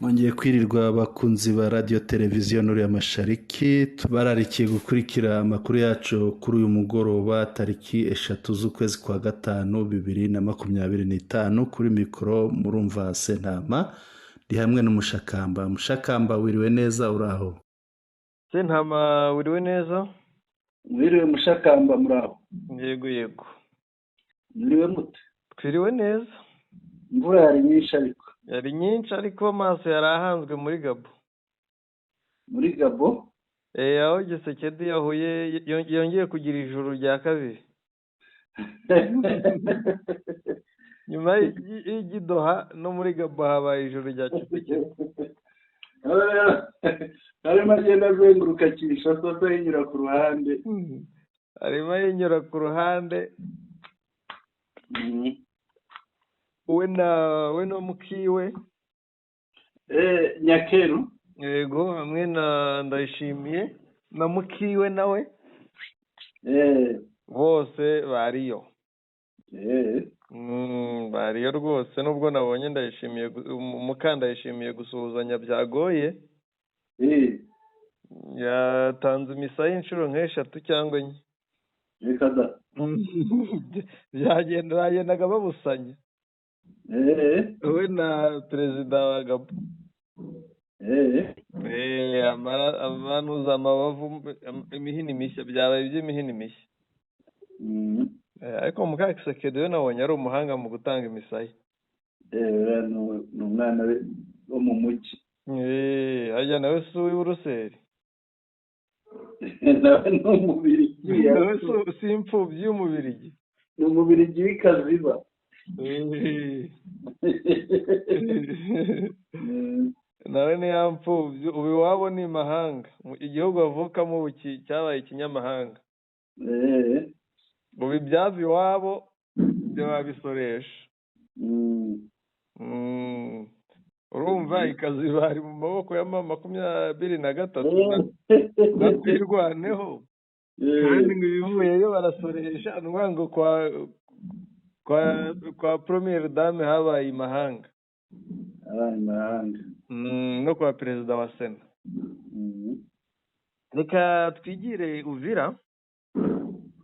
Mwongeye kwirirwa abakunzi ba radiyo televiziyo Nuru ya Mashariki, tubararikiye gukurikira amakuru yacu kuri uyu mugoroba tariki 3 z'ukwezi kwa 5 2025. Kuri mikoro murumva Sentama, ndi hamwe n'Umushakamba. Mushakamba, wiriwe neza, uraho? Sentama, wiriwe neza. Mwiriwe Mushakamba, muraho? Yego yego. Mwiriwe mute? Twiriwe neza. Imvura yari nyinshi ariko. Yari nyinshi, ariko amaso yari ahanzwe muri Gabo. Muri Gabo? Aho Gisekedi yahuye yongeye kugira ijuru rya kabiri nyuma y'igidoha, no muri Gabo habaye ijuru rya Kisekedi. Arimo agenda azenguruka Kinshasa, yinyura ku ruhande. Arimo yinyura ku ruhande. We na we no mukiwe. Nyakeru. Yego, hamwe na Ndayishimiye na mukiwe nawe. Bose bariyo. Bariyo rwose, nubwo nabonye Ndayishimiye Mukandayishimiye gusuhuzanya byagoye. Yatanze imisaya inshuro nk'eshatu cyangwa enye. Reka da! Byagenda, bagendaga babusanya, we na perezida wa Gabo. Amanuza amabavu, imihini mishya, byabaye iby'imihini mishya. Ariko Mukakisekedi we nabonye ari umuhanga mu gutanga imisaya. Uriya ni umwana wo mu mujyi. Harya nawe si uw'i Buruseli? Nawe ni Umubirigi. Nawe si imfubyi y'Umubirigi? Ni Umubirigi w'Ikaziba. Nawe ni ya mfubyi, ubu iwabo ni imahanga, igihugu avukamo ubu cyabaye ikinyamahanga. Ubu ibyava iwabo ibyo babisoresha. Urumva Ikaziba ari mu maboko ya M23 na Twirwaneho, kandi ngo ibivuyeyo barasoresha. Ni ukuvuga ngo kwa première dame habaye imahanga. Habaye imahanga. No kwa perezida wa sena. Reka twigire Uvira.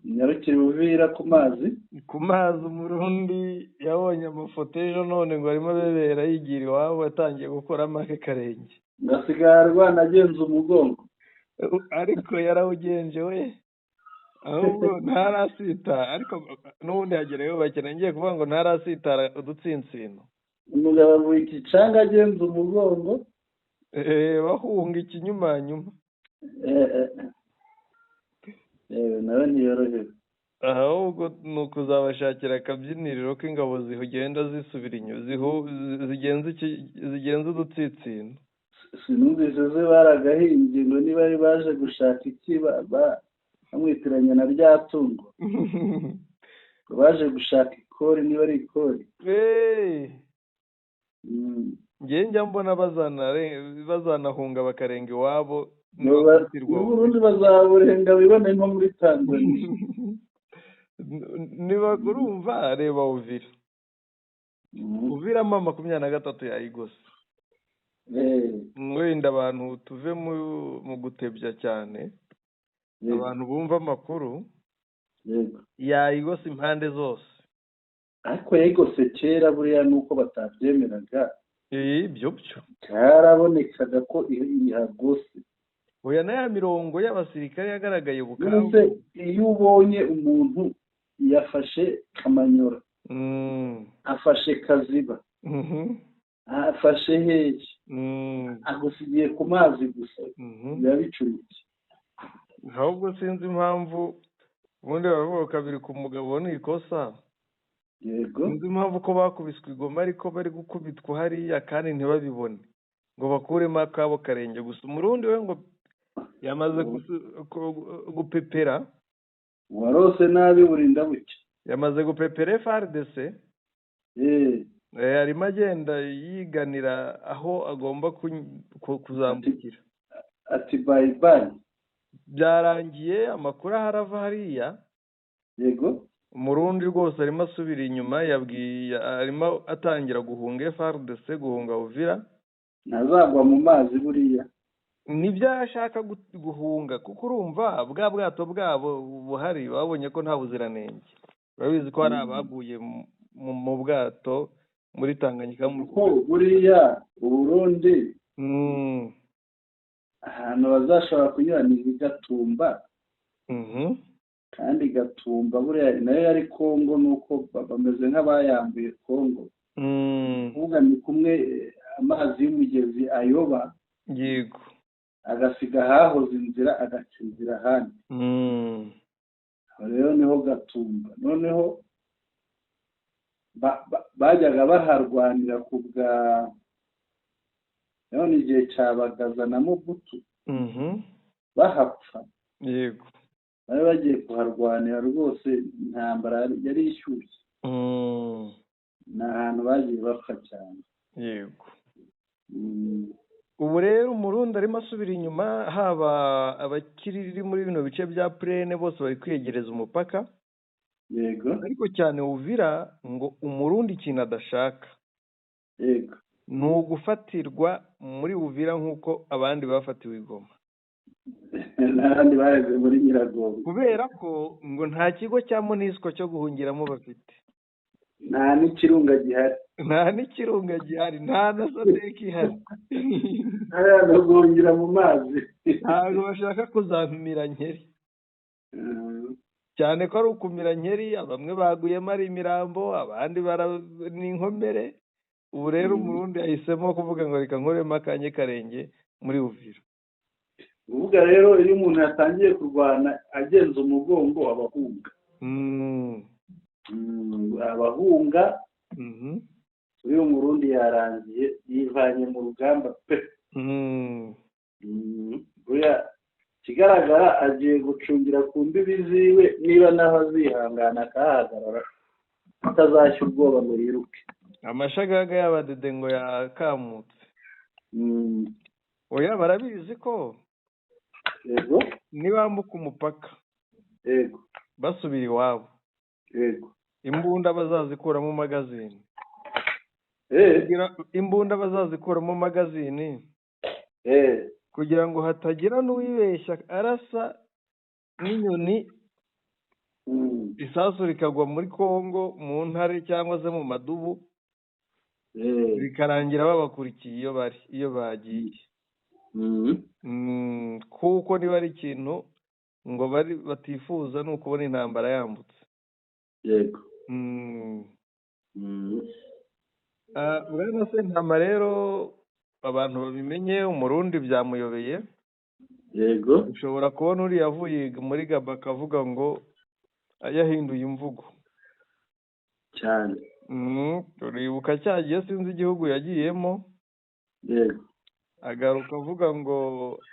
Nyarukire Uvira ku mazi. Ku mazi. Umurundi yabonye amafoto ejo, none ngo arimo abebera yigira iwabo, yatangiye gukoramo ake karenge. Ngasigaye arwana agenza umugongo. Ariko yarawugenje we, ahubwo ntarasitara, ariko n'ubundi hagerayo bakena. Ngiye kuvuga ngo ntarasitara udutsinsino. Umugabo avuye ikicanga agenza umugongo. Bahunga ikinyumanyuma. Nawe ntiyorohewe. Ahubwo ni ukuzabashakira akabyiniriro k'ingabo zigenda zisubira inyuma, zigenza udutsinsino. Sinumvise ze baragahimbye ngo niba bari baje gushaka iki, bamwitiranya na rya tungo, ngo baje gushaka ikori, niba ari ikori. Njye njya mbona bazanahunga bakarenga iwabo nibakubitirwa. N'Uburundi bazaburenga bibone nko muri Tanzania. Niba urumva, reba Uvira. Uvira M23 yayigose. Wenda abantu tuve mu gutebya cyane, abantu bumva amakuru. Yayigose impande zose. Ariko yayigose kera, buriya nuko batabyemeraga. Ibyo byo. Cyarabonekaga ko ihagose. Oya, na ya mirongo y'abasirikare yagaragaye Mbese Bukavu. iyo ubonye umuntu yafashe Kamanyora, afashe Kaziba, afashe hehe, agusigiye ku mazi gusa, biba bicuritse. Ahubwo sinzi impamvu, ubundi baravuga kabiri ku mugabo ni ikosa. Sinzi impamvu ko bakubiswe igoma, ariko bari gukubitwa hariya kandi ntibabibone ngo bakuremo akabo karenge gusa. Umurundi we ngo yamaze gupepera. Uwarose nabi burinda bucya. Yamaze gupepera FARDC. Arimo agenda yiganira aho agomba kuzambukira. Ati bye bye. Byarangiye, amakuru ahari ava hariya. Umurundi rwose arimo asubira inyuma, yabwiye, arimo atangira guhunga FARDC, guhunga Uvira. Ntazagwa mu mazi buriya. Nibyo ashaka guhunga, kuko urumva bwa bwato bwabo buhari babonye ko nta buziranenge. Urabizi ko hari abaguye mu bwato muri Tanganyika. Kuko buriya Uburundi ahantu bazashobora kunyura ni Gatumba. Kandi Gatumba buriya nayo yari Kongo, nuko bameze nk'abayambuye Kongo. Kuvuga ni kumwe amazi y'umugezi ayoba, yego, agasiga ahahoze inzira agaca inzira ahandi. Rero niho Gatumba. Noneho bajyaga baharwanira ku bwa none igihe cya Bagaza na Mobutu bahapfa. Yego, bari bagiye kuharwanira rwose, intambara yari ishyushye. Ni ahantu bagiye bapfa cyane. Yego. Ubu rero Umurundi arimo asubira inyuma, haba abakiri muri bino bice bya Plaine bose bari kwiyegereza umupaka. Yego. Ariko cyane Uvira ngo Umurundi ikintu adashaka, yego, ni ugufatirwa muri Uvira nk'uko abandi bafatiwe i Goma n'abandi baheze muri Nyiragongo, kubera ko ngo nta kigo cya MONUSCO cyo guhungiramo bafite, nta n'ikirunga gihari, nta n'ikirunga gihari, nta na sadek ihari, nta guhungira mu mazi. Ntabwo bashaka kuzamira nkeri, cyane ko ari ukumira nkeri. Bamwe baguyemo ari imirambo, abandi ni inkomere. Ubu rero Umurundi yahisemo kuvuga ngo reka nkoremo akanye karenge muri Uvira. Uvuga rero iyo umuntu yatangiye kurwana agenza umugongo abahunga, abahunga. Uyu Murundi yarangiye yivanye mu rugamba pe. Buriya ikigaragara agiye gucungira ku mbibi ziwe, niba naho azihangana akahagarara atazashya ubwoba ngo yiruke. Amashagaga y'abadede ngo yakamutse. Oya, barabizi ko yego nibambuka umupaka, yego, basubira iwabo, yego, imbunda bazazikuramo magazine. Imbunda bazazikuramo magazine, kugira ngo hatagira n'uwibeshya arasa n'inyoni, isasu rikagwa muri Kongo mu ntare cyangwa se mu madubu, bikarangira babakurikiye iyo bari, iyo bagiye. Kuko niba ari ikintu ngo bari batifuza ni ukubona intambara yambutse. Yego. Bwana Sentama rero abantu babimenye, Umurundi byamuyobeye. Yego. Ushobora kubona uriya avuye muri Gaba akavuga ngo yahinduye imvugo cyane. Uribuka cyagiye sinzi igihugu yagiyemo. Yego. Agaruka avuga ngo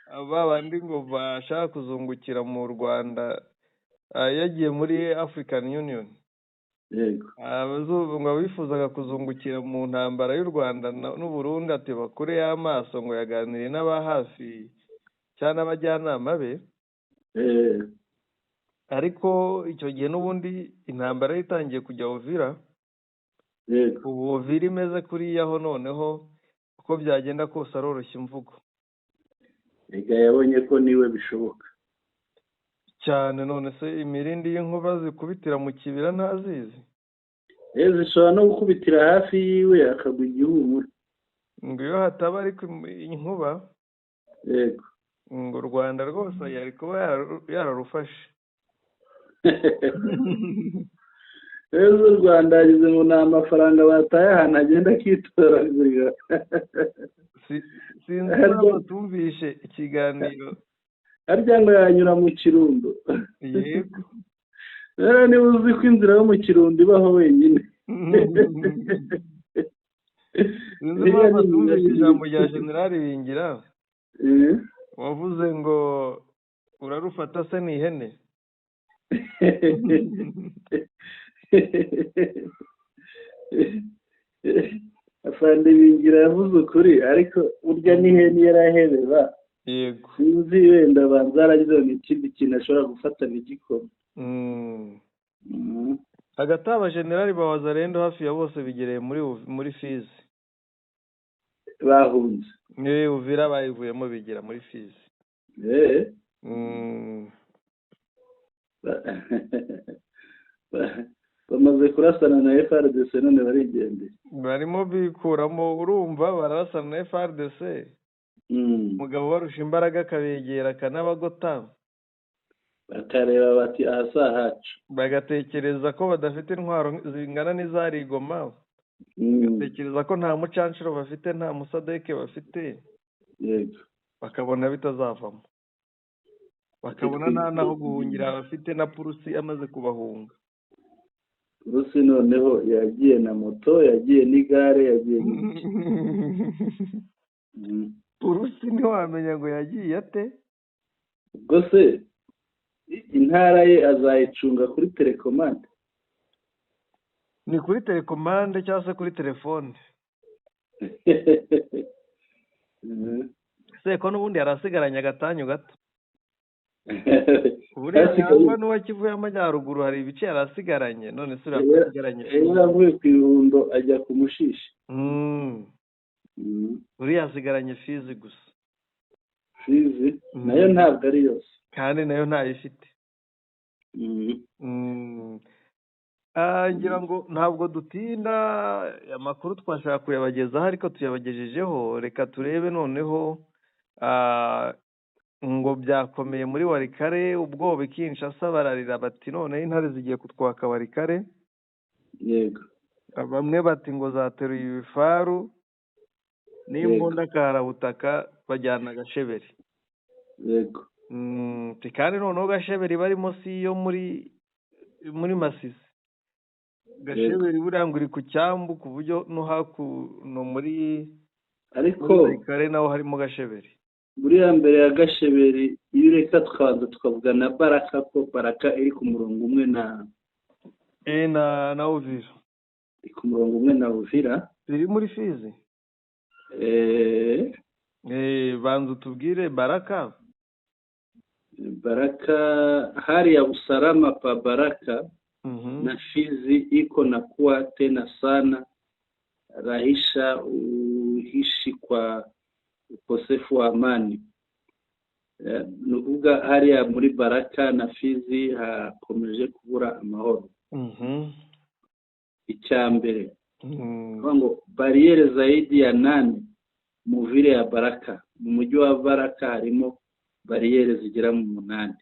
babandi ngo bashaka kuzungukira mu Rwanda, yagiye muri African Union. Yego. Abazungu bifuzaga kuzungukira mu ntambara y'u Rwanda n'u Burundi, ati bakure y'amaso, ngo yaganiriye n'aba hafi cyane abajyanama be. Ariko icyo gihe n'ubundi intambara itangiye kujya Uvira. Yego. Ubu Uvira imeze kuriyaho, noneho uko byagenda kose aroroshya imvugo. Ega yabonye ko niwe bishoboka cyane. None se imirindi y'inkuba zikubitira mu kibira ntazizi? Zishobora no gukubitira hafi yiwe akagwa igihumure. Ngo iyo hataba ariko inkuba, yego, ngo u Rwanda rwose yari kuba yararufashe. Ejo u Rwanda yagize ngo ni amafaranga bataye ahantu agenda akitoragurira. Sinzi impamvu tumvishe ikiganiro. Harya ngo yanyura mu Kirundo. Yego. Rero niba uzi ko inzira yo mu Kirundo ibaho wenyine. Sinzi impamvu tumvishe ijambo rya Generali Bingira wavuze ngo urarufata se ni ihene. Afande Bingira yavuze ukuri, ariko urya n'ihene yarahebeba. Yego. Sinzi wenda banza yaragize ngo ikindi kintu ashobora gufatana igikoma. Hagati abajenerali ba Wazalendo hafi ya bose bigereye muri Fizi. Bahunze. Uvira bayivuyemo bigira muri Fizi. Bamaze kurasana na FARDC none barigendeye. Barimo bikuramo, urumva bararasana na FARDC. Umugabo barusha imbaraga akabegera akanabagota. Bakareba bati aha si ahacu. Bagatekereza ko badafite intwaro zingana n'izari i Goma. Bagatekereza ko nta mucanshuro bafite, nta musadeke bafite. Yego. Bakabona bitazavamo. Bakabona nta naho guhungira bafite, na Purusi amaze kubahunga. Purusi noneho yagiye na moto, yagiye n'igare, yagiye n'iki. Purusi ntiwamenya ngo yagiye ate? Ubwo se intara ye azayicunga kuri telekomande? Ni kuri telekomande cyangwa se kuri telefone. Seko n'ubundi yarasigaranye agatanyu gato. Buriya cyangwa n'uwa Kivu y'Amajyaruguru hari ibice yarasigaranye, none se urasigaranye. Yaravuye ku Irundo ajya ku Mushishi. Buriya asigaranye Fizi gusa. Fizi nayo ntabwo ari yose. Kandi nayo ntayifite. Ngira ngo ntabwo dutinda, amakuru twashaka kuyabagezaho ariko tuyabagejejeho. Reka turebe noneho ngo byakomeye muri Warikare, ubwoba Kinshasa bararira bati none intare zigiye kutwaka Warikare. Yego. Bamwe bati ngo zateruye ibifaru n'imbunda karabutaka bajyana Gasheberi. Yego. Kandi noneho Gasheberi barimo si yo muri Masisi. Gasheberi buriya ngo iri ku cyambu ku buryo no hakuno muri ariko Warikare naho harimo Gasheberi. Buriya mbere ya Gasheberi iyo ureka tukabanza tukavuga na Baraka, ko Baraka iri ku murongo umwe na na Uvira. Iri ku murongo umwe na Uvira. Iri muri Fizi. Banza utubwire Baraka. Baraka hali ya usalama pa Baraka na Fizi iko na kuwa tena sana rahisha uhishi kwa ukosefu wa amani. Nukuvuga hariya muri Baraka na Fizi hakomeje kubura amahoro. Icya mbere ngo bariyeri zaidi ya 8 mu vile ya Baraka, mu mujyi wa Baraka harimo bariyeri zigera mu 8.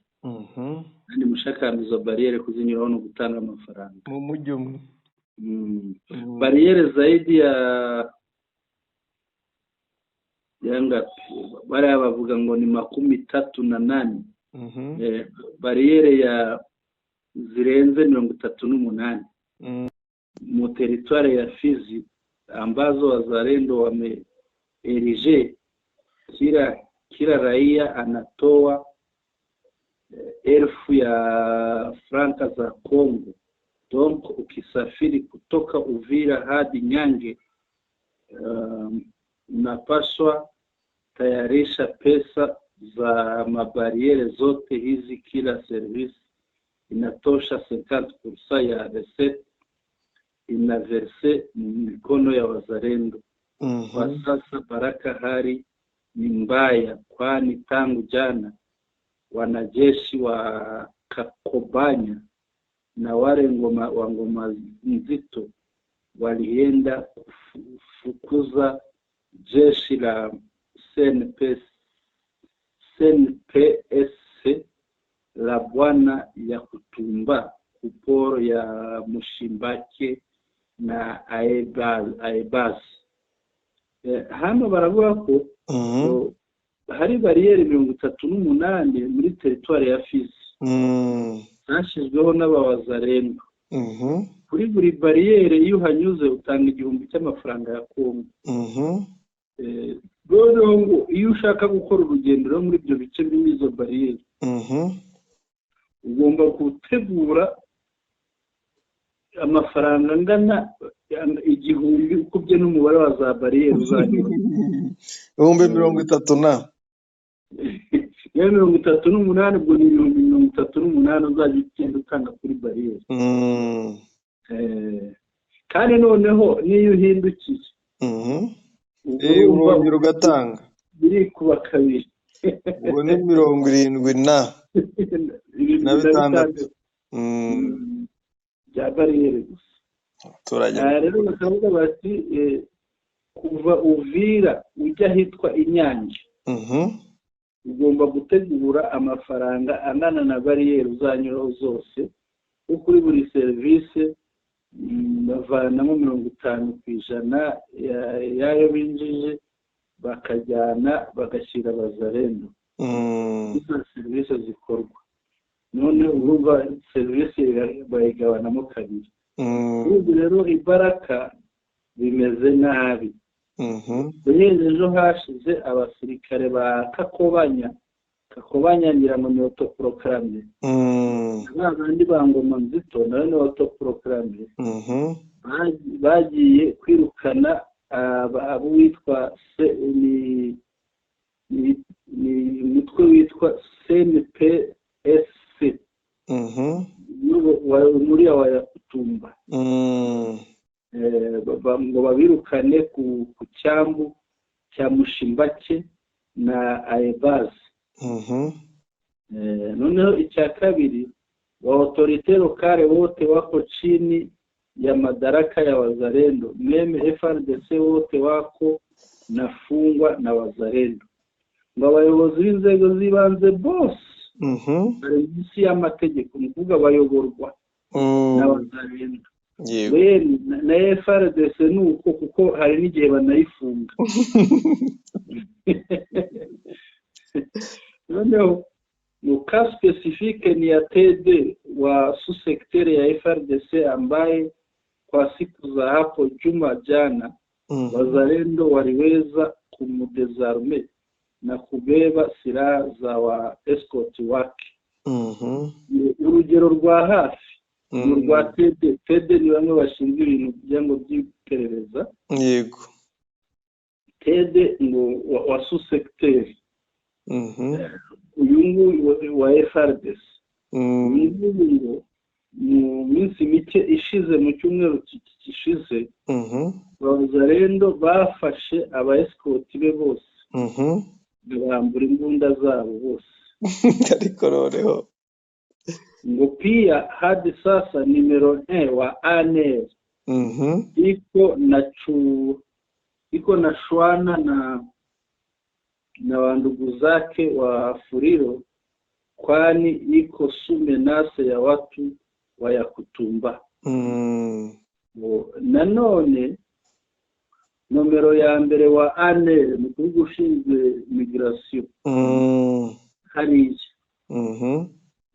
Kandi mushakamba izo bariyeri kuzinyuraho no gutanga amafaranga mu mujyi umwe. Bariyeri zaidi ya yangapi bariya bavuga ngo ni 38. Bariyeri ya zirenze 38 mu teritwari ya Fizi ambazo wazalendo wame erige kila raia anatoa 1000 ya franka za Kongo. Donc ukisafiri kutoka Uvira hadi Nyange unapaswa tayarisha pesa za mabariere zote hizi. Kila service inatosha 50% ya recette inaverse mikono ya wazalendo. Kwa sasa Baraka hali ni mbaya, kwani tangu jana wanajeshi wa Kakobanya na wale wa ngoma nzito walienda kufukuza jeshi la CNPSC la bwana ya Kutumba kuporo ya Mushimbake na Aebas. Hano baravuga ko hari bariyeri 38 muri teritwari ya Fizi zashyizweho n'abawazalendo. Kuri buri bariyeri iyo uhanyuze utanga 1000 cy'amafaranga ya Kongo. Noneho ngo iyo ushaka gukora urugendo rwo muri ibyo bice birimo izo bariyeri ugomba gutegura amafaranga angana 1000 ukubye n'umubare wa za bariyeri uzanyura. 30,000 na 38, ubwo ni 38,000 uzajya ugenda utanga kuri bariyeri. Kandi noneho n'iyo uhindukiye Urongera ugatanga birikuba kabiri, ubwo ni 76 bya bariyeri gusa. Rero bakavuga bati kuva Uvira ujya ahitwa Inyange ugomba gutegura amafaranga angana na bariyeri uzanyuraho zose, kuko kuri buri serivisi bavanamo 50% y'ayo binjije, bakajyana bagashyira Wazalendo. Izo serivisi zikorwa none urumva serivisi bayigabanamo kabiri. Ubu rero Ibaraka bimeze nabi. Guhera ejo hashize abasirikare ba Kakobanya ngira ngo ni autoproclamé, ba bandi ba Ngoma Nzito nawe ni autoproclamé, bagiye kwirukana abo witwa ni umutwe witwa CNPSC muri wa Yakutumba, ngo babirukane ku cyambu cya Mushimbake na Aebazi. Noneho icya kabiri, wa autorite locale wote wako chini ya madaraka ya Wazalendo, meme FARDC wote wako nafungwa na Wazalendo. Ngo abayobozi b'inzego z'ibanze bose bari munsi y'amategeko, ni ukuvuga bayoborwa na Wazalendo. Na FARDC ni uko, kuko hari n'igihe banayifunga. Noneho mu cas spécifique ni ya TD wa sous-secteur ya FARDC ambaye kwa siku za hapo juma jana Wazalendo waliweza kumudesarme na kubeba silaha za wa escort wake. Urugero rwa hafi ni urwa TD. TD ni bamwe bashinzwe ibintu byango by'iperereza. Yego. TD ngo wa sous-secteur uyu nguyu wa FARDC ngo mu minsi mike ishize, mu cyumweru gishize, Wazalendo bafashe aba escort be bose, bambura imbunda zabo bose. Ariko noneho ngo pia hadi sasa nimero 1 wa ANR iko na shwana na wandugu zake wa Furiro, kwani iko sumenase ya watu wa Yakutumba. Nanone nomero ya mbere wa ANR mu kuvuga ushinzwe migration hariya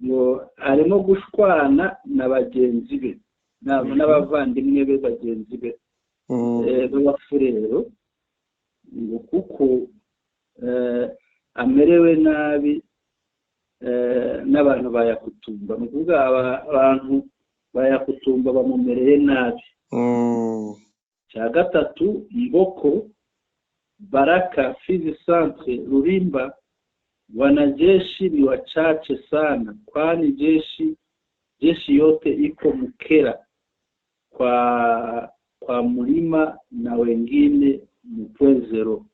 ngo arimo gushwana na bagenzi be n'abavandimwe be bagenzi be b'Abafurero, ngo kuko amerewe nabi n'abantu ba Yakutumba. Ni ukuvuga abantu ba Yakutumba bamumereye nabi. Cya gatatu, Mboko, Baraka, Fizi Centre, Rurimba, wanajeshi ni wachache sana, kwani jeshi yote iko Mukera kwa mlima na wengine Mpwezero.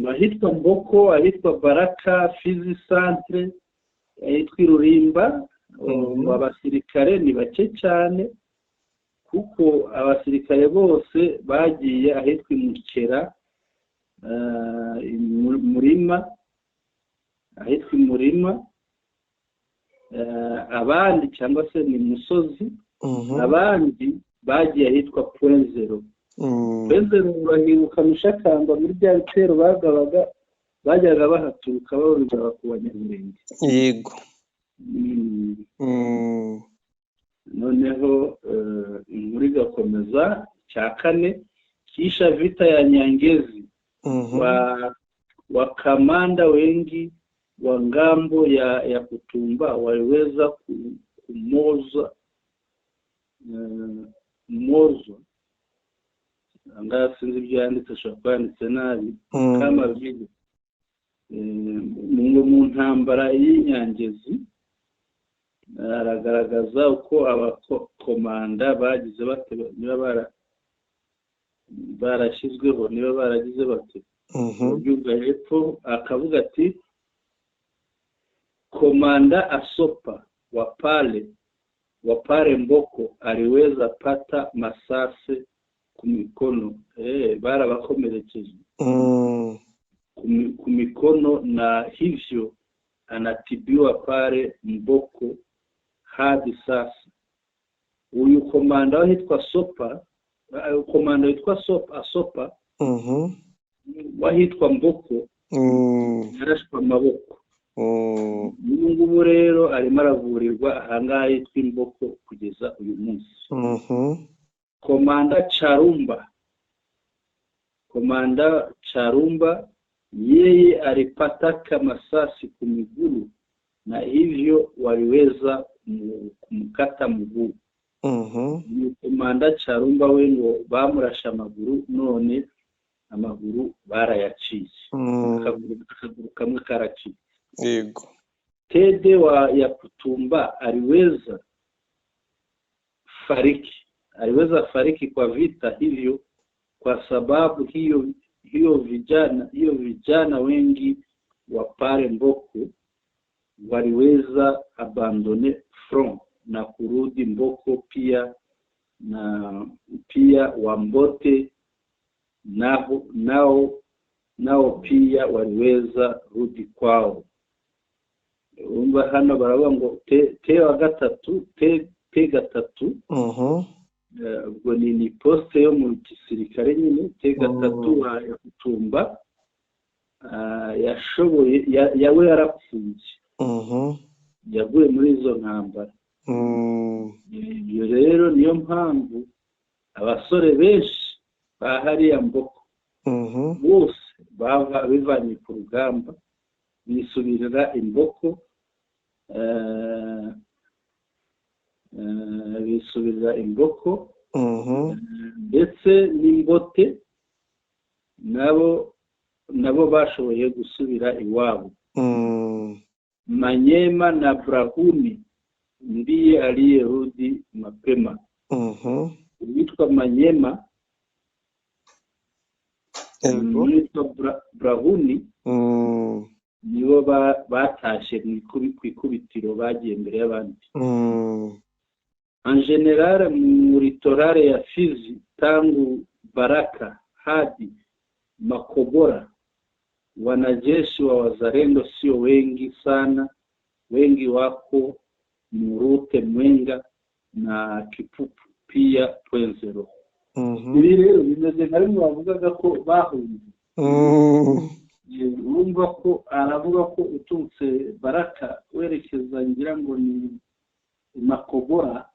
Ahitwa Mboko, ahitwa Baraka, Fizi Centre, ahitwa Rurimba, abasirikare ni bake cyane, kuko abasirikare bose bagiye ahitwa Mukera, murima, ahitwa Murima, abandi cyangwa se ni musozi, abandi bagiye ahitwa Pwenzero. Pwenzero urahibuka Mushakamba muri bya bitero bagabaga, bajyaga bahaturuka babigaba ku Banyamulenge. Yego. Noneho inkuru igakomeza. Cya kane, kisha vita ya Nyangezi wa kamanda wengi wa ngambo ya Kutumba waliweza kumozwa anga sinzi ibyo yanditse, ashobora kuba yanditse nabi, kama vile mu ntambara y'Inyangezi aragaragaza uko abakomanda bagize bate, niba bara Barashyizweho, niba baragize bati ubyumva hepfo akavuga ati: "Komanda Asopa wa pale Mboko aliweza pata masase ku mikono." Barabakomerekeje ku mikono, na hivyo anatibiwa pale Mboko hadi sasa. Uyu komanda wahitwa Sopa, komanda witwa Sopa, Asopa wahitwa Mboko, yarashwe amaboko. Ubu ngubu rero arimo aravurirwa ahangaha hitwa Imboko kugeza uyu munsi. Komanda Charumba yeye alipataka masasi ku miguru na hivyo waliweza kumkata mguu. Uyu komanda Charumba we ngo bamurashe amaguru, none amaguru barayaciye. Akaguru kamwe karaciye. Tede wa Yakutumba aliweza fariki kwa vita hivyo. Kwa sababu hiyo vijana wengi wa pale Mboko waliweza abandonner front na kurudi Mboko, pia na pia Wambote nao pia waliweza rudi kwao. Urumva hano baravuga ngo T wa gatatu, T gatatu. Ubwo ni poste yo mu gisirikare nyine. T gatatu wa Yakutumba yashoboye yawe yarapfuye, yaguye muri izo ntambara. Ibyo rero niyo mpamvu abasore benshi ba hariya Mboko bose bava bivanye ku rugamba bisubirira Imboko, bisubirira Imboko. Ndetse n'Imbote nabo bashoboye gusubira iwabo. Manyema na Brahuni ndiye aliyerudi mapema. Uwitwa Manyema n'uwitwa Brahuni nibo batashe ku ikubitiro, bagiye mbere y'abandi. En général, mu littoral ya Fizi, tangu Baraka hadi Makobora, wanajeshi wa wazalendo sio wengi sana, wengi wako Murute, Mwenga na Kipupu pia Pwenzero. Ibi rero bimeze nka bimwe bavugaga ko bahunze. Urumva ko aravuga ko uturutse Baraka werekeza, ngira ngo ni Makobora,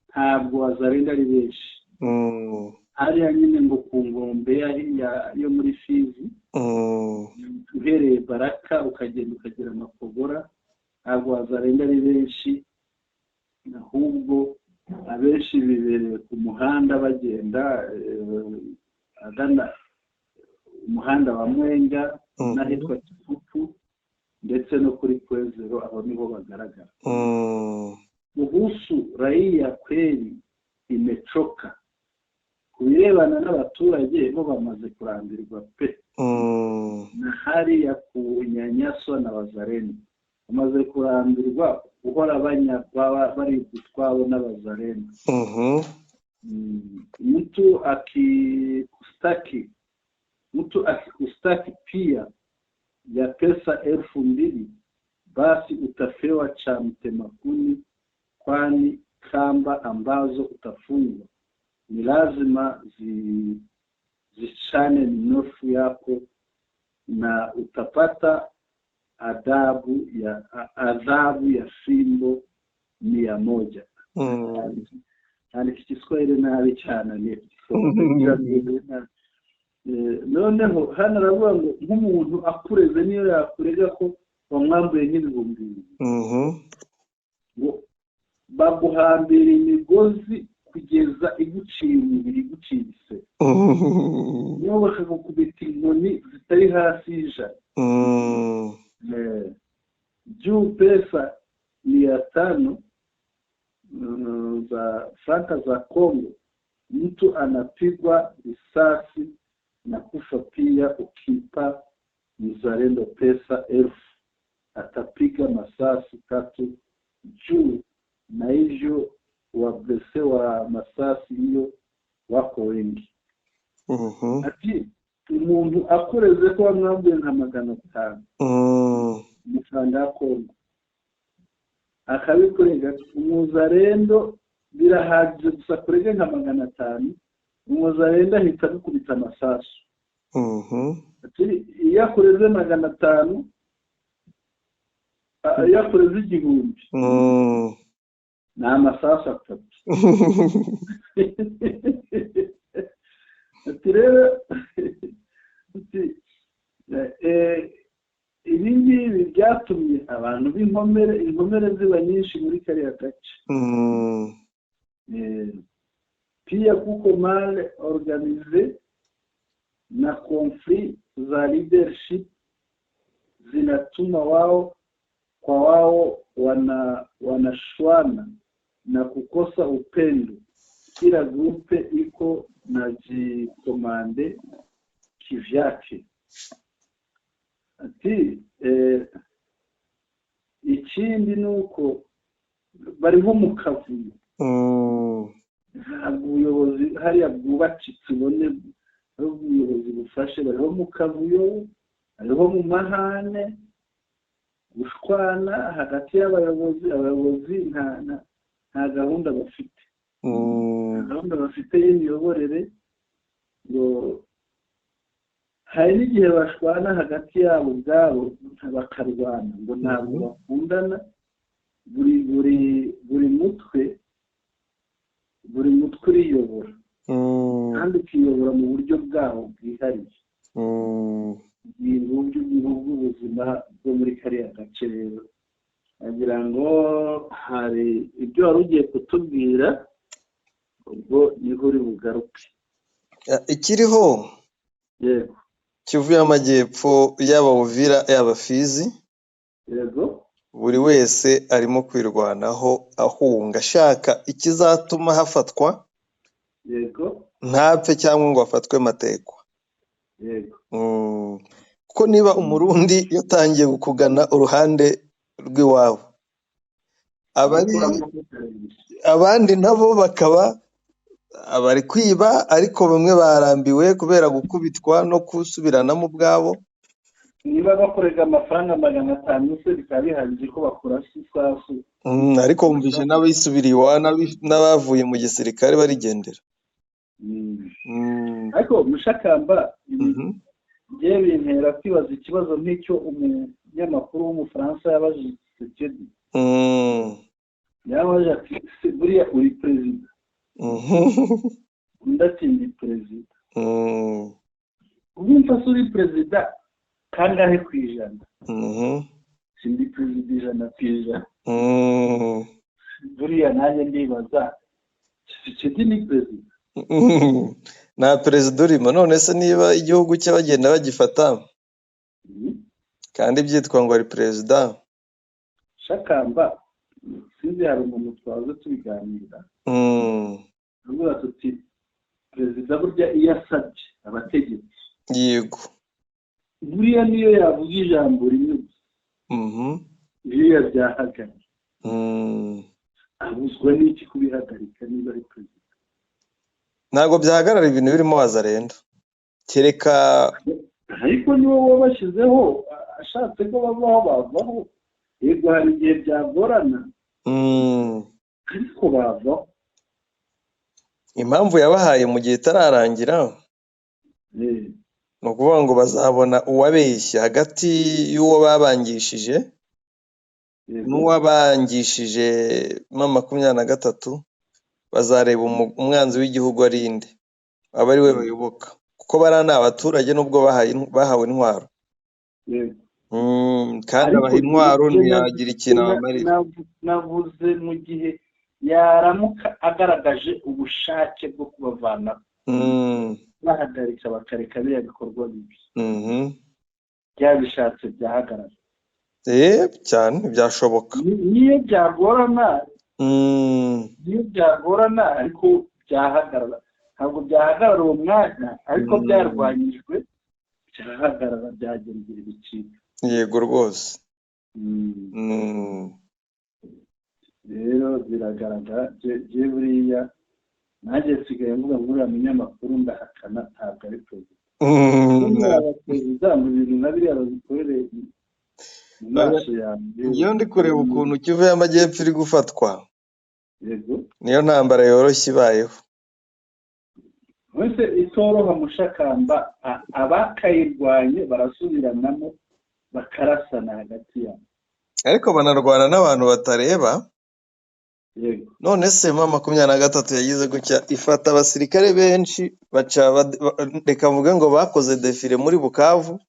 ntabwo wazalendo ari benshi hariya nyine ngo ku nkombe yo muri Fizi. Uhereye Baraka ukagenda ukagera Makobora, ntabwo wazalendo ari benshi, ahubwo abenshi bibereye ku muhanda bagenda agana umuhanda wa Mwenga n'ahitwa Kipupu ndetse no kuri Kwezero, aho niho bagaragara. Kuhusu raia, kweli imechoka. Ku birebana n'abaturage bo bamaze kurambirwa pe na hariya kunyanyaswa na wazalendo, bamaze kurambirwa guhora banyagwa, baribwa utwabo n'abazalendo. Mtu akikustaki pia ya pesa 2000, basi utapewa cha mtemakuni, kwani kamba ambazo utafungwa ni lazima zichane minofu yako na utapata adhabu ya fimbo 100. Yandika Igiswahili nabi cyane ni. Noneho hano aravuga ngo nk'umuntu akureze, niyo yakurega ko wamwambuye nk'ibihumbi 2000, ngo baguhambira imigozi kugeza iguciye umubiri, iguciye igisebe, niyo bakagukubita inkoni zitari hasi y'100. Juu pesa 500 za franka za Kongo. Mtu anapigwa risasi na kufa pia. Ukipa mzalendo pesa 1000 atapiga masasi 3 juu, na hivyo wablese wa masasi hiyo wako wengi. Ati umuntu akoreze ko bamwambuye nka 500 amafaranga ya Kongo akabikorega umuzarendo, birahagije gusa kurega nka 500, umuzarendo ahita agukubita amasasu. Ati iyo akoreze 500, iyo akoreze 1000 ni amasasu 3. Ati rero ibi ngibi byatumye abantu b'inkomere, inkomere ziba nyinshi muri kariya gace. Pia kuko mal organisé na conflit za leadership zinatuma wao kwa wao wanashwana na kukosa upendo. Kila grupe iko na jikomande kivyake. Ati ikindi nuko bariho mu kavuyo. Ntabwo ubuyobozi hariya bwubakitse ubone ari ubuyobozi bufashe, bariho mu kavuyo, hariho mu mahane, gushwana hagati y'abayobozi. Abayobozi nta gahunda bafite, nta gahunda bafite y'imiyoborere. Ngo hari n'igihe bashwana hagati yabo ubwabo bakarwana, ngo ntabwo bakundana. Buri buri buri mutwe buri mutwe uriyobora kandi ukiyobora mu buryo bwawo bwihariye. Ni uburyo bw'ubuzima bwo muri kariya gace. Rero agira ngo hari ibyo wari ugiye kutubwira, ubwo niho uri bugaruke. Ikiriho yego, Kivu y'Amajyepfo, yaba Uvira yaba Fizi, yego, buri wese arimo kwirwanaho ahunga ashaka ikizatuma hafatwa, yego, ntapfe cyangwa ngo afatwe matekwa. Yego. Kuko niba Umurundi yatangiye kugana uruhande rw'iwabo, abandi nabo bakaba abari kwiba, ariko bamwe barambiwe kubera gukubitwa no kusubiranamo ubwabo. Niba bakorega amafaranga 500 se bikaba bihagije ko bakora isasu. Ariko wumvise n'abisubiriye iwabo n'abavuye mu gisirikare barigendera. Ariko Mushakamba, njye bintera kwibaza ikibazo nk'icyo umunyamakuru w'Umufaransa yabajije Tshisekedi. Yabaje ati buriya uri perezida? Undi ati ndi perezida. Urumva se uri perezida kangahe ku ijana? Sindi perezida 100 ku ijana. Buriya nanjye ndibaza Tshisekedi ni perezida? Nta perezida urimo. None se niba igihugu cye bagenda bagifata kandi byitwa ngo ari perezida? Shakamba, sinzi hari umuntu twaze tubiganira, tuvuga tuti perezida burya iyo asabye abategetsi, yego, buriya niyo yavuga ijambo rimwe gusa, biriya byahagarara. Abuzwa n'iki kubihagarika niba ari perezida? Ntabwo byahagarara ibintu birimo wazarenda, kereka ariko niwe wabashyizeho, ashatse ko bavaho bavaho. Yego hari igihe byagorana, ariko bavaho. Impamvu yabahaye mu gihe itararangira ni ukuvuga ngo bazabona uwabeshye hagati y'uwo babangishije n'uwabangishije M23, bazareba umwanzi w'igihugu ari inde, aba ari we bayoboka, kuko bariya ni abaturage nubwo bahawe intwaro. Kandi abaha intwaro ntiyagira ikintu abamarira. Navuze mu gihe yaramuka agaragaje ubushake bwo kubavana, bahagarika bakareka biriya bikorwa bibi, byabishatse byahagarara. Cyane byashoboka. Niyo byagorana, niyo byagorana ariko byahagarara. Ntabwo byahagarara uwo mwanya, ariko byarwanyijwe birahagarara, byagera igihe bicika. Yego rwose. Rero biragaragara je buriya nanjye nsigaye mvuga ngo uriya munyamakuru ndahakana, ntabwo ari perezida. Aba perezida mu bintu nka biriya babikorere mu maso yanjye. Iyo ndi kureba ukuntu Kivu y'Amajyepfo iri gufatwa, yego, niyo ntambara yoroshye ibayeho. Wese itoroha mushakamba, abakayirwanye barasubiranamo bakarasana hagati yabo, ariko banarwana n'abantu batareba. Yego. None se M23 yagize gutya ifata abasirikare benshi baca, reka mvuge ngo bakoze defile muri Bukavu,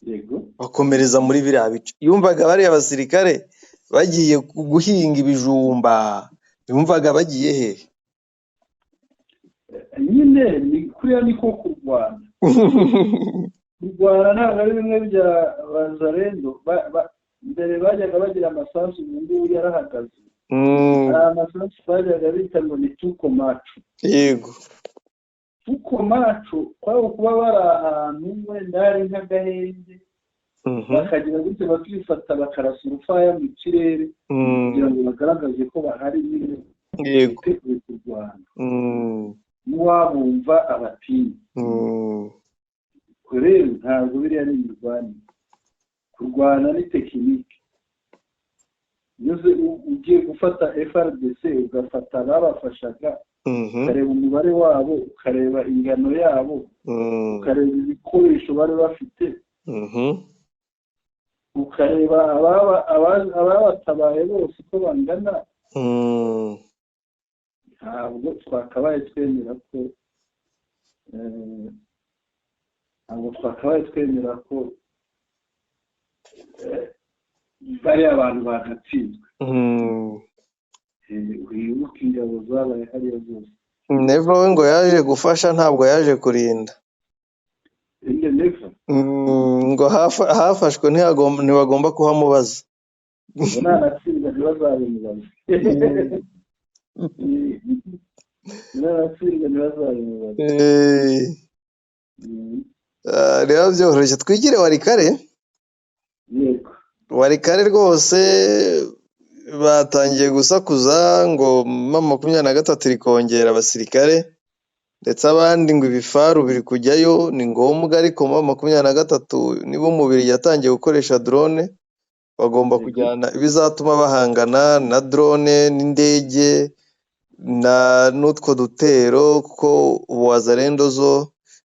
yego, bakomereza muri biriya bice. Yumvaga bariya basirikare bagiye guhinga ibijumba, yumvaga bagiye hehe? Nyine ni kuriya niko kurwana. Kurwana ntabwo ari bimwe bya Wazalendo. Mbere bajyaga bagira amasasu, ubu yarahagaze. Hari amasasu bajyaga bita ngo ni tuko macu. Yego. Tuko macu kwari kuba bari ahantu wenda hari nk'agahenge, bakagira gutya bakifata bakarasa urufaya mu kirere kugira ngo bagaragaze ko bahari nyine, biteguye kurwana, n'uwabumva abatinya. Rero ntabwo biriya ni imirwanire, kurwana ni tekinike. Iyo ugiye gufata FRDC ugafata ababafashaga, ukareba umubare wabo, ukareba ingano yabo, ukareba ibikoresho bari bafite, ukareba ababatabaye bose uko bangana, ntabwo twakabaye twemera ko bariya abantu bagatsinzwe. Wibuke ingabo zabaye hariya zose. Neva we ngo yaje gufasha, ntabwo yaje kurinda. Ngo hafashwe ntibagomba kuhamubaza. Nanatsinda ntibazabimubaze. Nanatsinda ntibazabimubaze. Rero byoroshye twigire Warikare. Yego. Warikare rwose batangiye gusakuza ngo M23 iri kongera abasirikare, ndetse abandi ngo ibifaru biri kujyayo, ni ngombwa. Ariko M23 niba umubiri yatangiye gukoresha drone, bagomba kujyana ibizatuma bahangana na drone n'indege na n'utwo dutero, kuko ubu Wazalendo zo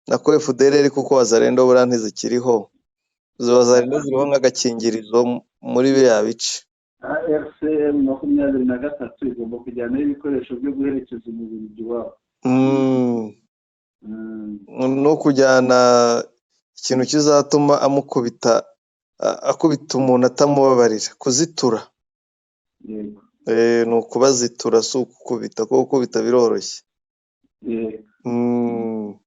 na ko FDLR, kuko Wazalendo buriya ntizikiriho. Izo Wazalendo ziriho nk'agakingirizo muri biriya bice. ARCM 23 igomba kujyanaho ibikoresho byo guherekeza umubiri wabo, no kujyana ikintu kizatuma amukubita, akubita umuntu atamubabarira, kuzitura. Yego. Ni ukubazitura, si ukukubita, kuko gukubita biroroshye. Yego.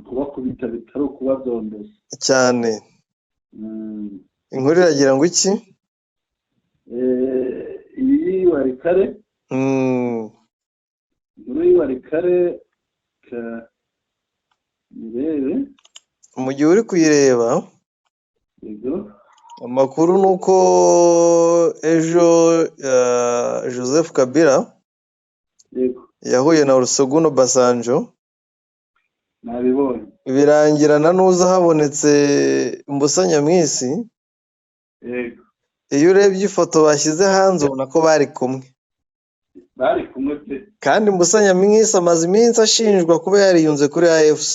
Kubakubita bitari ukubadondoza cyane. Inkuru iragira ngo iki? Iyi Warikare, inkuru y'Iwarikare mirebe mu gihe uri kuyireba. Yego. Amakuru ni uko ejo Joseph Kabila yego yahuye na Olusegun Obasanjo, nabibonye, birangira na nuza habonetse Mbusa Nyamwisi. Yego. Iyo urebye ifoto bashyize hanze ubona ko bari kumwe, bari kumwe pe. Kandi Mbusa Nyamwisi amaze iminsi ashinjwa kuba yariyunze kuri AFC.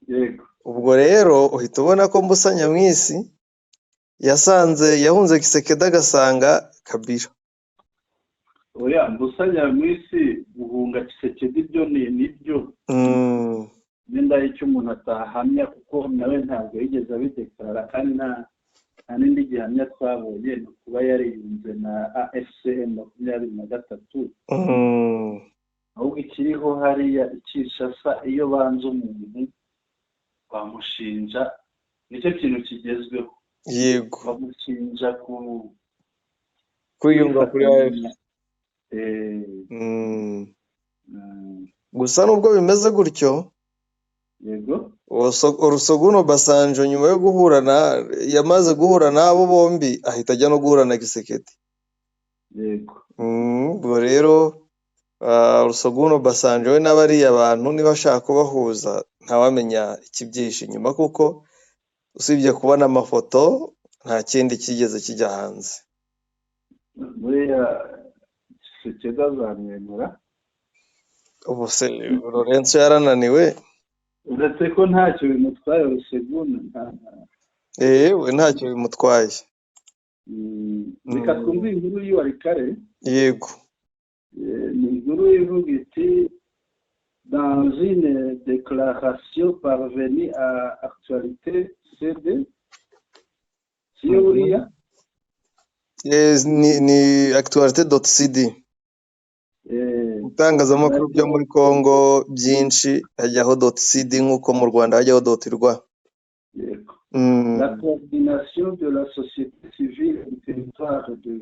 Yego. Ubwo rero uhita ubona ko Mbusa Nyamwisi yasanze yahunze Kisekedi agasanga Kabila. Oya, Mbusa Nyamwisi guhunga Kisekedi byo ni nibyo, wenda icyo umuntu atahamya, kuko nawe ntabwo yigeze abidekarara, kandi nta n'indi gihamya twabonye, ni ukuba yariyunze na AFCM 23. Ahubwo ikiriho hariya i Kinshasa, iyo banze umuntu bamushinja, nicyo kintu kigezweho. Yego. Bamushinja kwiyunga kuri AFC. Gusa nubwo bimeze gutyo, Yego. Olusegun Obasanjo nyuma yo guhura na yamaze guhura n'abo bombi, ahita ajya no guhura na Tshisekedi. Yego. Ubwo rero Olusegun Obasanjo we n'abariya bantu niba ashaka kubahuza, ntawamenya ikibyihishe inyuma, kuko usibye kubona amafoto nta kindi kigeze kijya hanze. Buriya Tshisekedi azamwemera. Ubu se Lorenzo yarananiwe? Uretse ko ntacyo bimutwaye Olusegun nta Ewe, ntacyo bimutwaye. Reka twumve inkuru y'Iwalikale. Yego. Ni inkuru ivuga iti: "Dans une déclaration parvenue à Actualité CD", siyo buriya? Ni actualité.cd. Itangazamakuru byo muri Congo byinshi hajyaho .cd, nk'uko mu Rwanda hajyaho .rw. Yego. "La coordination de la société civile du territoire de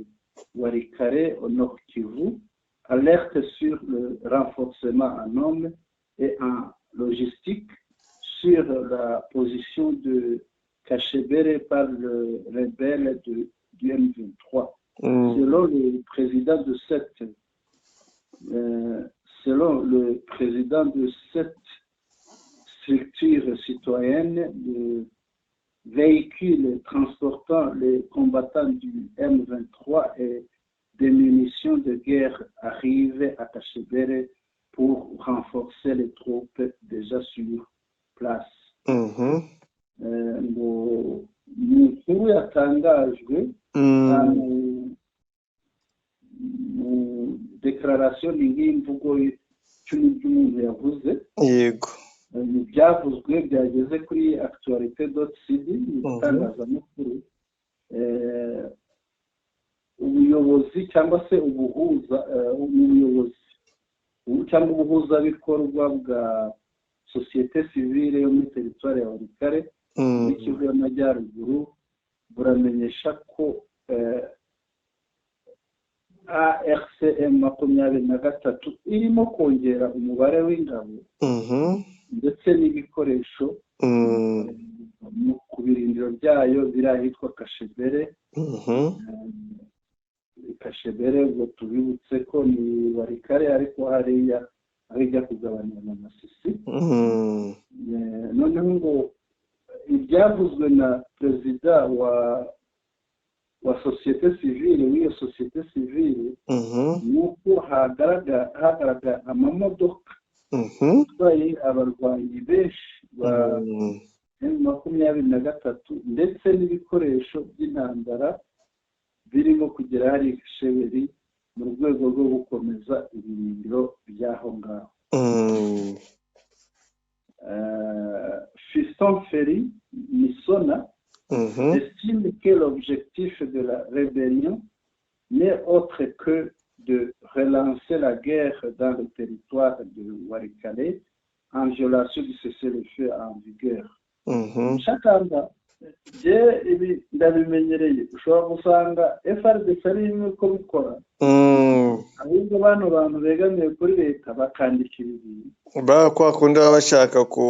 Walikale au Nord Kivu alerte sur le renforcement en hommes et en logistique sur la position de Kachebere par le rebelle du M23. Selon le président de cette structure citoyenne, le véhicule transportant les combattants du M23 et des munitions de guerre arrivent à Kachebere pour renforcer les troupes déjà sur place." Ngo ni inkuru yatangajwe mu déclaration, ni nk'imvugo icumi by'umuntu yavuze. Mu byavuzwe byageze kuri actualité.cd, mu itangazamakuru, ubuyobozi cyangwa se ubuhuza, ubuyobozi cyangwa ubuhuzabikorwa bwa sosiyete sivile yo muri teritwari ya Walikale, muri Kivu y'Amajyaruguru, buramenyesha ko AFC M23 irimo kongera umubare w'ingabo ndetse n'ibikoresho ku birindiro byayo biri ahitwa Kashebere. Kashebere, ubwo tubibutse ko ni Walikale, ariko hariya aho ijya kugabanira na Masisi. Noneho ngo ibyavuzwe na perezida wa sosiyete sivile, w'iyo sosiyete sivile, ni uko hagaragara amamodoka atwaye abarwanyi benshi ba M23 ndetse n'ibikoresho by'intambara birimo kugera hari Sheberi mu rwego rwo gukomeza ibirindiro by'aho ngaho. Fiston Ferry Misona estime que l'objectif de la rébellion n'est autre que de relancer la guerre dans le territoire de Walikale en violation du cessez-le-feu en vigueur. Shakamba, je ibi ndabimenyereye, ushobora gusanga FARDC ari imwe uko bikora, ahubwo bano bantu begamiye kuri leta bakandika ibi bintu. Ba kwa kundi baba bashaka ku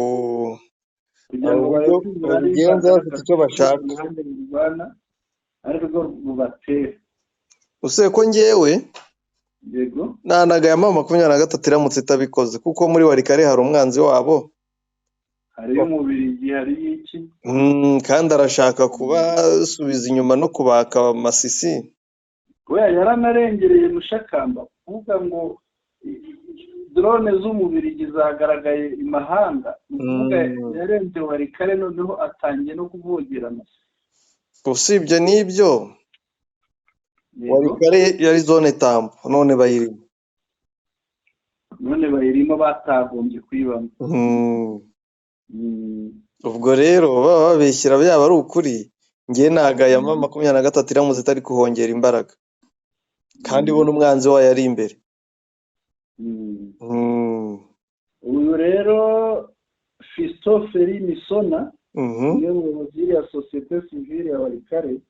kugira ngo uburyo barebe uburari babigenza, bafite icyo bashaka. Uruhande rurwana ari rwo rubatera. Usibye ko njyewe nanagaye M23 iramutse itabikoze, kuko muri Walikale hari umwanzi wabo. Hariyo Umubirigi, hariyo iki. Kandi arashaka kubasubiza inyuma no kubaka Masisi. Kubera yaranarengereye, Mushakamba, kuvuga ngo drone z'Umubirigi zagaragaye i mahanga, ni ukuvuga yarenze Walikale, noneho atangiye no kuvogera Masisi. Usibye n'ibyo, Walikale yari zone tampon, none bayirimo. None bayirimo, batagombye kuyibamo. Ubwo rero baba babeshyira, byaba ari ukuri, ngewe nagaye M23 iramutse itari kuhongera imbaraga kandi ibona umwanzi wayo ari imbere. Uyu rero Fiston Ferry Misona, niwe muyobozi w'iriya sosiyete sivile ya Walikale,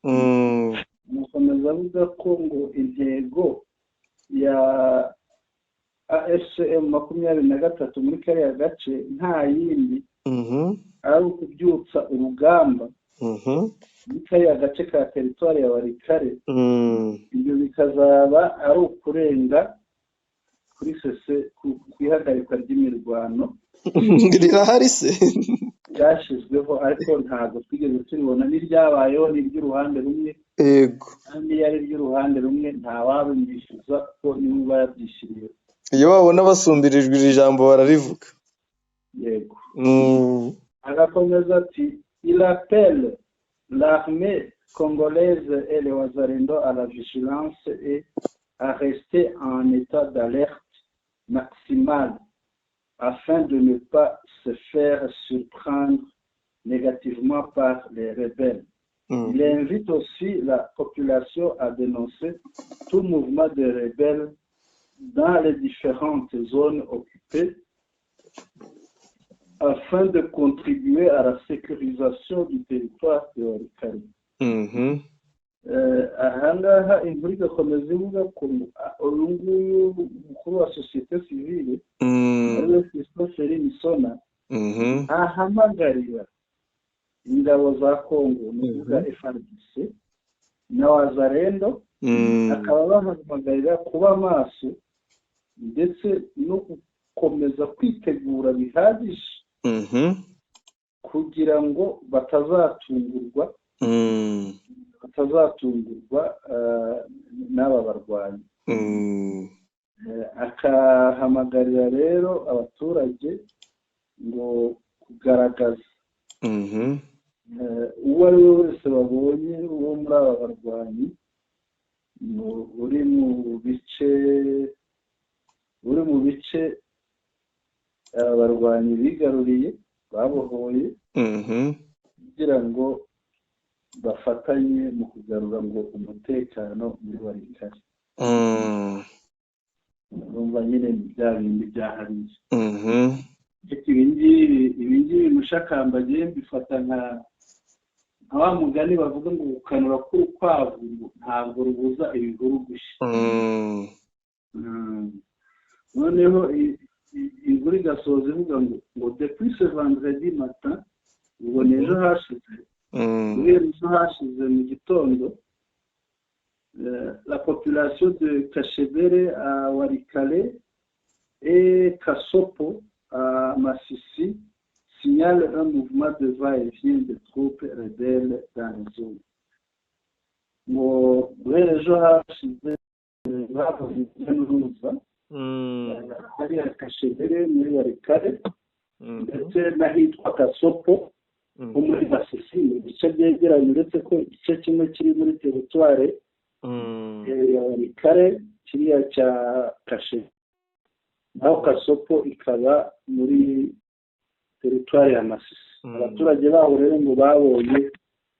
amukomeza avuga ko ngo intego ya AFC M23 muri kariya gace nta yindi ari ukubyutsa urugamba muri kariya gace ka teritwari ya Walikale. Ibyo bikazaba ari ukurenga kuri cessez ku ihagarikwa ry'imirwano. Rirahari se? Ryashyizweho, ariko ntabwo twigeze turibona. N'iryabayeho ni iry'uruhande rumwe. Kandi iyo ari iry'uruhande rumwe, ntawabimwishyuza kuko niwe uba yabyishyuriye. Iyo babona basumbirijwe, iri jambo bararivuga. Yego. Agakomeza ati: "Il appelle l'armée congolaise et les Wazalendo à la vigilance et à rester en état d'alerte maximale afin de ne pas se faire surprendre négativement par les rebelles. Il invite aussi la population à dénoncer tout mouvement de rebelles dans les différentes zones occupées afin de contribuer à la sécurisation du territoire de Walikale." Ahangaha inkuru igakomeza ivuga ko uyu nguyu mukuru wa société civile, ariwe Christophe Misona, ahamagarira ingabo za Kongo, ni ukuvuga FARDC na Wazalendo, akaba bahamagarira kuba maso ndetse no gukomeza kwitegura bihagije kugira ngo batazatungurwa n'aba barwanyi. Akahamagarira rero abaturage ngo kugaragaza uwo ari we wese babonye wo muri aba barwanyi uri mu bice aba barwanyi bigaruriye, babohoye, kugira ngo bafatanye mu kugarura ngo umutekano muri Walikale. Urumva nyine ni bya bindi byahariye. Ariko ibi ngibi, mushakamba, agiye mbifata nka wa mugani bavuga ngo gukanura k'urukwavu ngo ntabwo rubuza ibihuru gushya. Noneho inkuru igasoza ivuga ngo "Depuis ce vendredi matin", ubwo ni ejo hashize, guhera ejo hashize mu gitondo, "la population de Kashebere à Walikale et Kasopo à Masisi signale un mouvement de va-et-vient de troupes rebelles dans les zones." Ngo guhera ejo hashize bavuze urujya n'uruza hariya Kashebere muri Walikale ndetse n'ahitwa Kasopo ho muri Masisi, ni ibice byegeranye, uretse ko igice kimwe kiri muri teritware ya Walikale, kiriya cya Kashe, naho Kasopo ikaba muri teritware ya Masisi. Abaturage baho rero ngo babonye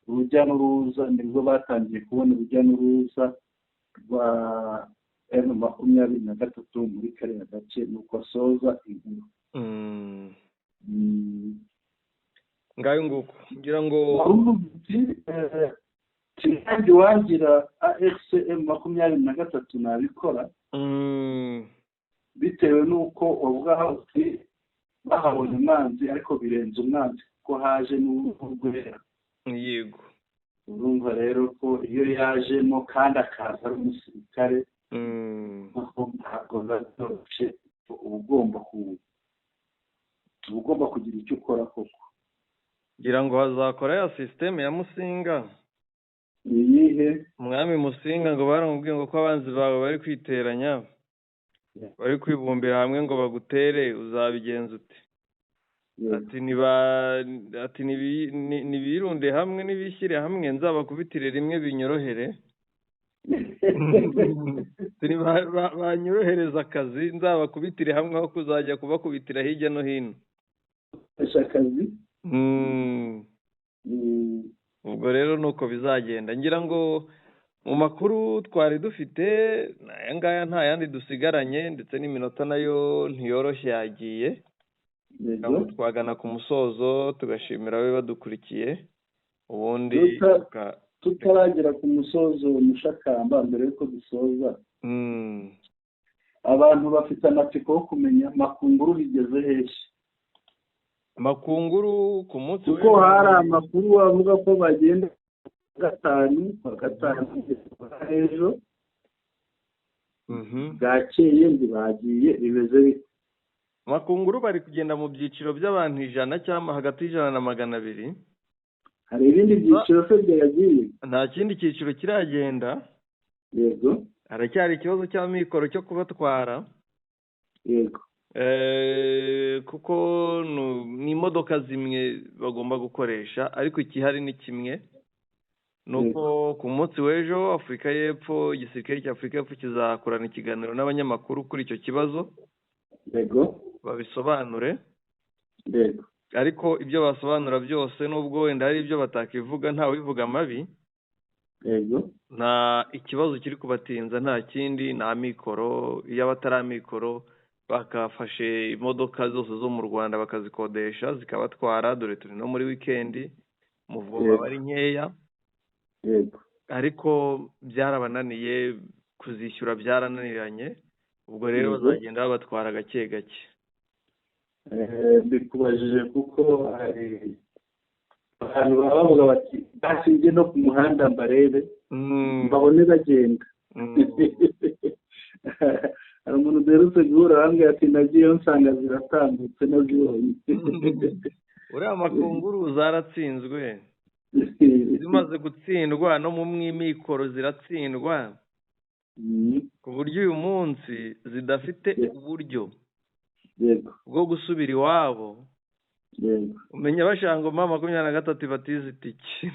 urujya n'uruza, nibwo batangiye kubona urujya n'uruza rwa M23 muri kariya gace. Nuko asoza inkuru. Ngayo nguko, ngira ngo Wari uti nanjye wagira AFC M23 nabikora, bitewe n'uko wavuga uti bahabonye umwanzi, ariko birenze umwanzi kuko haje n'urwera. Urumva rero ko iyo yajemo kandi akaza ari umusirikare, ntabwo biba byoroshye, uba ugomba kugira icyo ukora koko. Ngira ngo hazakora ya système ya Musinga. Ni iyihe? Umwami Musinga ngo baramubwiye ngo ko abanzi bawe bari kwiteranya, bari kwibumbira hamwe ngo bagutere, uzabigenza ute? Ati niba ati nibirunde hamwe, nibishyire hamwe, nzabakubitire rimwe binyorohere. Ati banyorohereza akazi, nzabakubitire hamwe aho kuzajya kubakubitira hirya no hino. Akazi. Ubwo rero ni uko bizagenda. Ngira ngo mu makuru twari dufite aya ngaya, nta yandi dusigaranye, ndetse n'iminota nayo ntiyoroshye, yagiye. Ngira ngo twagana ku musozo, tugashimira abe badukurikiye, ubundi Tutaragera ku musozo, mushakamba, mbere y'uko dusoza, Abantu bafite amatsiko yo kumenya Makunguru bigeze hehe. Makunguru ku munsi Kuko hari amakuru avuga ko bagenda gatanu kwa gatanu ejo bwakeye ntibagiye, bimeze bite? Makunguru bari kugenda mu byiciro by'abantu 100 cyangwa hagati y'100 na 200. Hari ibindi byiciro se byagiye? Nta kindi cyiciro kiragenda. Haracyari ikibazo cy'amikoro cyo kubatwara. Kuko ni imodoka zimwe bagomba gukoresha, ariko ikihari ni kimwe, ni uko ku munsi w'ejo Afurika y'Epfo, igisirikare cya Afurika y'Epfo kizakorana ikiganiro n'abanyamakuru kuri icyo kibazo, babisobanure. Ariko ibyo basobanura byose, nubwo wenda hari ibyo batakivuga, ntawivuga amabi. Nta ikibazo kiri kubatinza, nta kindi, ni amikoro. Iyo abatari amikoro bakafashe imodoka zose zo mu Rwanda bakazikodesha zikabatwara, dore turi no muri wikendi, muvoma aba ari nkeya. Ariko byarabananiye kuzishyura, byarananiranye. Ubwo rero bazagenda babatwara gake gake. Mbikubajije kuko hari abantu baba bavuga bati basi njye no ku muhanda mbarebe, mbabone bagenda. Hari umuntu duherutse guhura arambwira ati nagiyeyo nsanga ziratambutse, nazibonye. Uriya Makunguru zaratsinzwe, zimaze gutsindwa no mu mwimikoro ziratsindwa, ku buryo uyu munsi zidafite uburyo bwo gusubira iwabo. Umenya bashaka ngo M23 ibatize itike,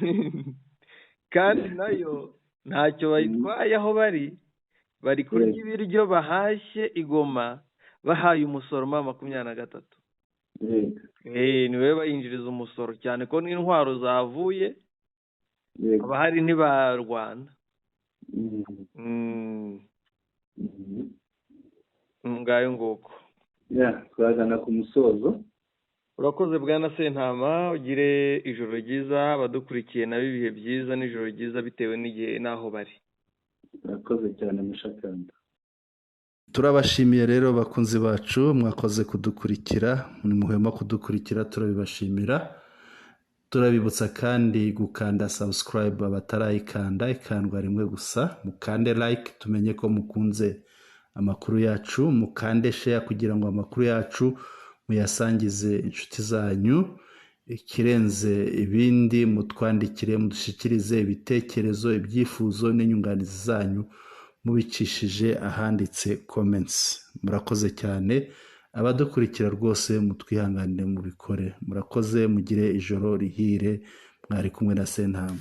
kandi nayo ntacyo bayitwaye. Aho bari kurya ibiryo bahashye i Goma, bahaye umusoro M23. Ni we bayinjiriza umusoro, cyane ko n'intwaro zavuye abahari ntibarwana. Ngayo nguko. Ya, twagana ku musozo. Urakoze bwana Sentama, ugire ijoro ryiza, abadukurikiye nabo ibihe byiza n'ijoro ryiza bitewe n'igihe n'aho bari. Urakoze cyane, Mushakamba. Turabashimiye rero bakunzi bacu, mwakoze kudukurikira, muhema kudukurikira, turabibashimira. Turabibutsa kandi gukanda subscribe abatarayikanda, ikandwa rimwe gusa. Mukande like tumenye ko mukunze amakuru yacu, mukande share kugira ngo amakuru yacu muyasangize inshuti zanyu. Ikirenze ibindi, mutwandikire, mudushyikirize ibitekerezo, ibyifuzo n'inyunganizi zanyu mubicishije ahanditse comments. Murakoze cyane abadukurikira, rwose mutwihanganire mubikore. Murakoze, mugire ijoro rihire. Mwari kumwe na Sentama.